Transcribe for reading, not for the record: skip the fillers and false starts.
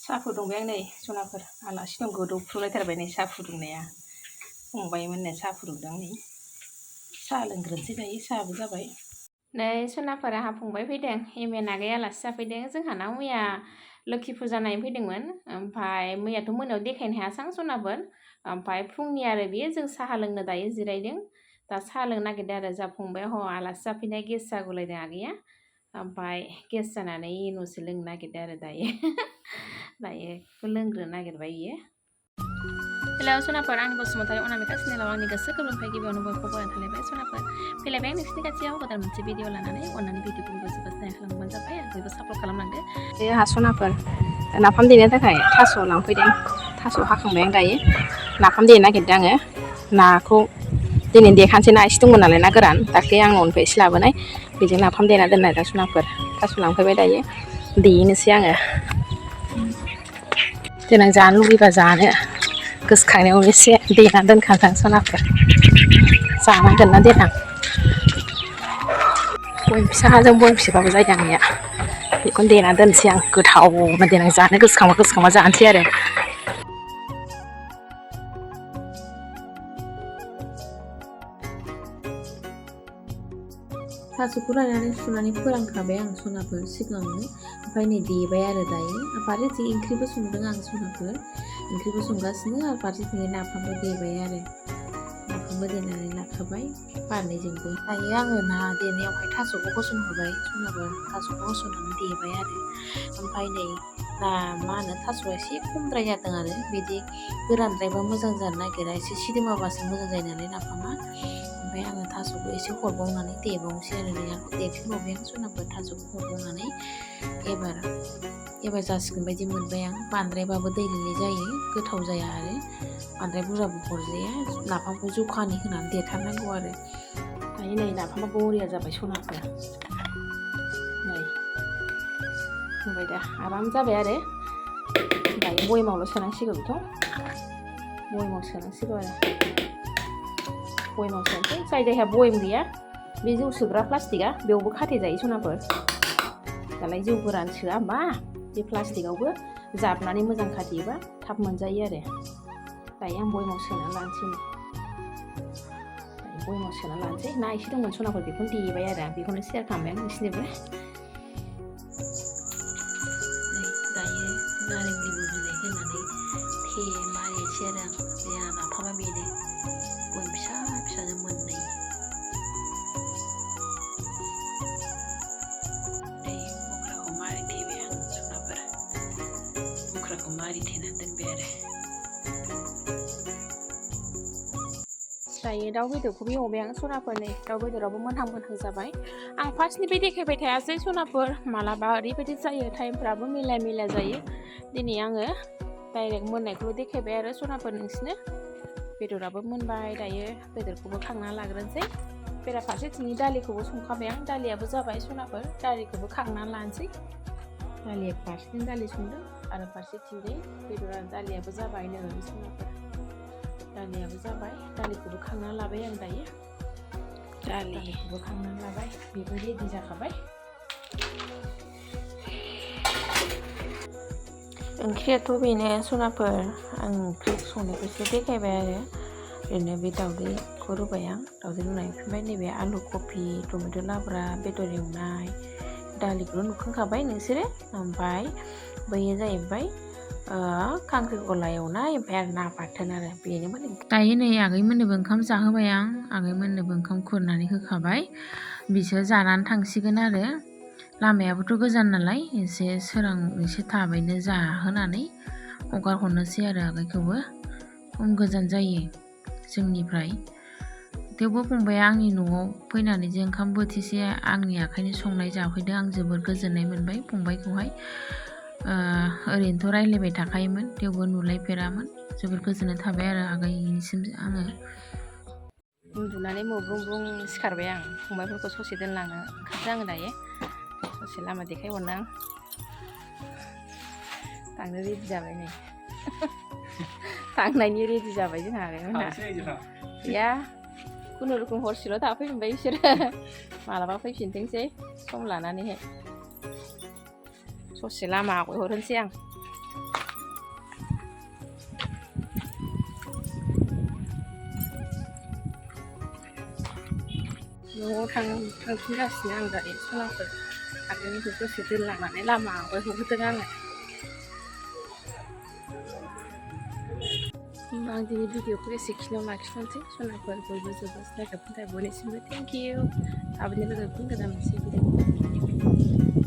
साहा फुदुंबाय आं नै सनाफोर आलासि दं गोदौफ्रुलायथारबाय नै साहा फुदुंनाया फंबायमोननो साहा फुदुंदों नै साहा लोंग्रोनोसै दायो साहाबो जाबाय नै सनाफोर आंहा फंबाय फैदों एमेन आगै आलासि जाफैदों जोंहानाव मैया लोखि फुजा नायनो फैदोंमोन ओमफ्राय मैयाथ' मोनायाव देखायनो हायासां सनाफोर ओमफ्राय फुंनि आरो बेयो जों साहा लोंनो दायो जिरायदों दा साहा लोंनो नागिरदों आरो जा फंबाय आलासि जाफैनाय गेस जागुलायदों आगैया ओमफ्राय गेस जानानै इन'सो लोंनो नागिरदों आरो दायो दायो लोंग्रोनो नागिरबाय इयो हेलौ सनाफोर आंनि बसुमतारी अनामिका चेनेलाव आंनि गोसो गोरबोनिफ्राय गिबियावनो बयखौबो बरायना थालायबाय सनाफोर फैलायबाय आं नोंसिनि खाथियाव गोदान मोनसे भिडिअ लानानै अननानै भिडिअफोरखौ जोबोद नायना खालामबानो जाबाय आरो बयबो सापर्ट खालामलांदो जोंहा सनाफोर नाफाम देनो थाखाय थास' लांफैदों थास' हाखांबाय आं दायो नाफाम देनो नागिरदों आङो नाखौ दिनै देखानोसै ना एसे दंमोन नालाय ना गोरान दाख्लै आं न'निफ्राय एसे लाबोनाय बेजों नाफाम देना दोननाय दा सनाफोर थास' लांफैबाय दायो देनोसै आङो देनां जानो लुबैबा जानो गोसोखांनायाव एसे देना दोनखानोसां सनाफोर जानांगोन ना देनां बयम फिसाजों बयम फिसाबाबो जायो आंनिया बेखौनो देना दोनसै आं गोथावनो देनां जानो गोसोखांबा जानोसै आरो थास'खौ लायनानै सुनानै फोरानखाबाय आं सनाफोर सिगाङावनो ओमफ्राय नै देबाय आरो दायो फारसेथिं ओंख्रिबो संदों आं सनाफोर ओंख्रिबो संगासिनो आरो फारसेथिं नाफामबो देबाय आरो नाफामबो देनानै लाखाबाय फारनैजोंबो दायो आङो ना देनायावहाय थास'खौ होसनहोबाय सनाफोर थास'खौ होसननानै देबाय आरो ओमफ्राय नै मा होनो थास'आ एसे खमद्राय जादों आरो बिदि गोरानद्रायबा मोजां जानो नागिरा एसे सिदोमाबासो मोजां जायो नालाय नाफामा ओमफ्राय आङो थास'खौ एसे हरबावनानै देबावनोसै आरो नै आंखौ देफिनबावबाय आं सनाफोर थास'खौ हरबावनानै एबार जासिगोन बायदि मोनबाय आं बांद्रायबाबो दैलेले जायो गोथाव जाया आरो बांद्राय बुरजाबो हरजाया नाफामखौ जखानि होनानै देथारनांगौ आरो दायो नै नाफामा बरिया जाबाय सनाफोर नै होबाय दा आराम जाबाय आरो दायो बयेमावल' सोनांसिगौ बेखौ बयेमाव सोनांसिगौ आरो बयेमाव सोनोसै जाय जायहा बयेम गैया बे जौ सोग्रा प्लास्टिकआ बेयावबो खाथे जायो सनाफोर दालाय जौ गोरान सोआ होमबा बे प्लास्टिकआवबो जाबनानै मोजां खाथेयोबा थाब मोनजायो आरो दायो आं बयेमाव सोना लानोसै बयेमाव सोना लानोसै ना एसे दंमोन सनाफोर बेखौनो देबाय आरो आं बेखौनो सेयार खालामबाय आं नोंसिनोबो दायो नारें लेबु बिलाइ होनानै मारिनोसै आरो आं जोंहा नाफामा बेनो बयेम फिसा फिसाजों मोननै मुख्राखौ मारिथेबाय आं सनाफोर मुख्राखौ मारिथेनानै दोनबाय आरो दायो दाउ बेदरखौबो एवबाय आं सनाफोर नै दाउ बेदरावबो मोनहां जाबाय आं फार्स्टनिफ्राय देखायबाय थायासै सनाफोर मालाबा ओरैबायदि जायो टाइमफ्राबो मिलाया जायो दिनै आङो डाइरेक्ट मोननायखौल' देखायबाय आरो सनाफोर नोंसिनो बेदराबो मोनबाय दायो बेदरखौबो खांना लाग्रोनोसै बेराफारसेथिंनि दालिखौबो संखाबाय आं दालियाबो जाबाय सनाफोर दालिखौबो खांना लानोसै दालिया फारसेथिं दालि संदों आरो फारसेथिंजाय बेदरा दालियाबो जाबाय नै सनाफोर दालियाबो जाबाय दालिखौबो खांना लाबाय आं दायो दालिखौबो खांना लाबाय बेबो रेडि जाखाबाय ओंख्रियाथ' बेनो सनाफोर आं ओंख्रि संनायखौसो देखायबाय आरो ओरैनो बे दाउदैखौ रुबाय आं दाउदै रुनाय ओमफ्राय नैबे आलु कफि टमेट' लाब्रा बेदर एवनाय दालिखौल' नुखांखाबाय नोंसोरो ओमफ्राय बैयो जाहैबाय खांख्रिखला एवनाय ओमफ्राय आरो ना बाथोन आरो बेनोमोन दायो नै आगैमोननोबो ओंखाम जाहोबाय आं आगैमोननोबो ओंखाम खुरनानै होखाबाय बिसोर जानानै थांसिगोन आरो लामायाबोथ' गोजान नालाय एसे सोरां एसे थाबैनो जाहोनानै हगार हरनोसै आरो आगैखौबो खम गोजान जायो जोंनिफ्राय थेवबो फंबाया आंनि न'आव फैनानै जे ओंखाम बोथिसे आंनि आखाइनि संनाय जाफैदों आं जोबोर गोजोननाय मोनबाय फंबायखौहाय ओरैनोथ' रायज्लायबाय थाखायोमोन थेवबो नुलायफेरामोन जोबोर गोजोननाय थाबाय आरो आगैनिसिम आङो उन्दुनानै मोब्रुं सिखारबाय आं फंबायफोरखौ ससे दोनलांनो ओंखारदों आङो दायो ससे लामा देखायहरनो आं थांनो रेडि जाबाय नै थांनायनि रेडि जाबाय जोंहा आगैमोनहा गैया खुनुरुखुम हरसेल' थाफैफिनबाय बिसोरो मालाबा फैफिनथोंसै सम लानानैहाय ससे लामा आवगायहरनोसै आं न'आव थांफिनगासिनो आं दायो सनाफोर आगोलनिखौ दसे दोनलांनानै लामा आवगायहरदों आङो। होमबा आं दिनै भिडिअखौ एसेखिनियाव लाखिथ'नोसै सनाफोर बयबो जोबोद नायगाबनि थाखाय बयनिसिमबो थेंक इउ। थाबैनो लोगो मोनफिनगोन मोनसे भिडिअ।